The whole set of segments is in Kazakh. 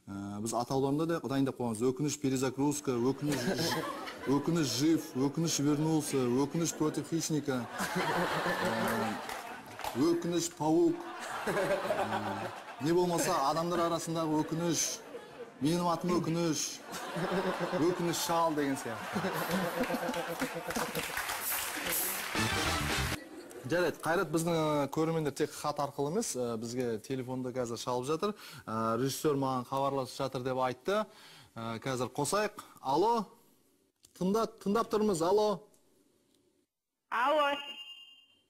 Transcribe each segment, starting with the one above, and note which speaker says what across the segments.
Speaker 1: Біз атауларында да дайындап қойғанбыз. Өкініш перезагрузка, өкініш, өкініш жив, өкініш вернулся, өкініш против хищника, өкініш паук, не болмаса адамдар арасындағы өкініш, менің атым өкініш, өкініш шал деген сияқты. Жарайды, Қайрат, біздің көрермендер тек хат арқылы емес, бізге телефонда қазір шалып жатыр. Режиссер маған хабарласып жатыр деп айтты. Қазір қосайық. Алло, тыңдап тұрмыз, алло.
Speaker 2: Алло.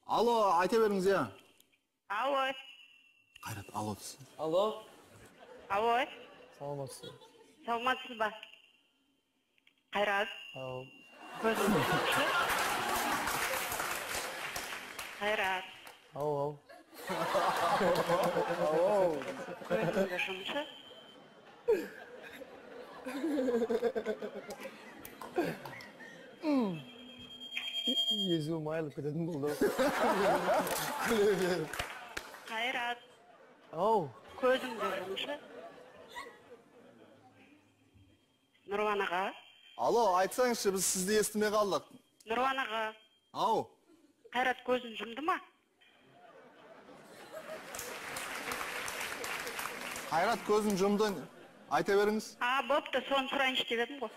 Speaker 1: Алло, айта беріңіз, иә.
Speaker 2: Алло.
Speaker 1: Қайрат, алло десін.
Speaker 3: Алло.
Speaker 2: Алло.
Speaker 3: Саламатсыз.
Speaker 2: Саламатсыз ба? Қайрат.
Speaker 3: Ау.
Speaker 2: Көзіңді жұмшы. Қайрат.
Speaker 3: Ау, ау.
Speaker 2: Көзіңді жұмшы.
Speaker 3: Езуім айырылып кететін болды. Күле беріп.
Speaker 2: Қайрат.
Speaker 3: Ау.
Speaker 2: Көзіңді жұмшы. Нұрлан аға.
Speaker 1: Алло, айтсаңызшы, біз сізді естімей қалдық.
Speaker 2: Нұрлан аға.
Speaker 1: Ау.
Speaker 2: Қайрат көзін жұмды ма?
Speaker 1: Қайрат көзін жұмды. Айта беріңіз.
Speaker 2: А, бопты, соны сұрайыншы деп едім ғой.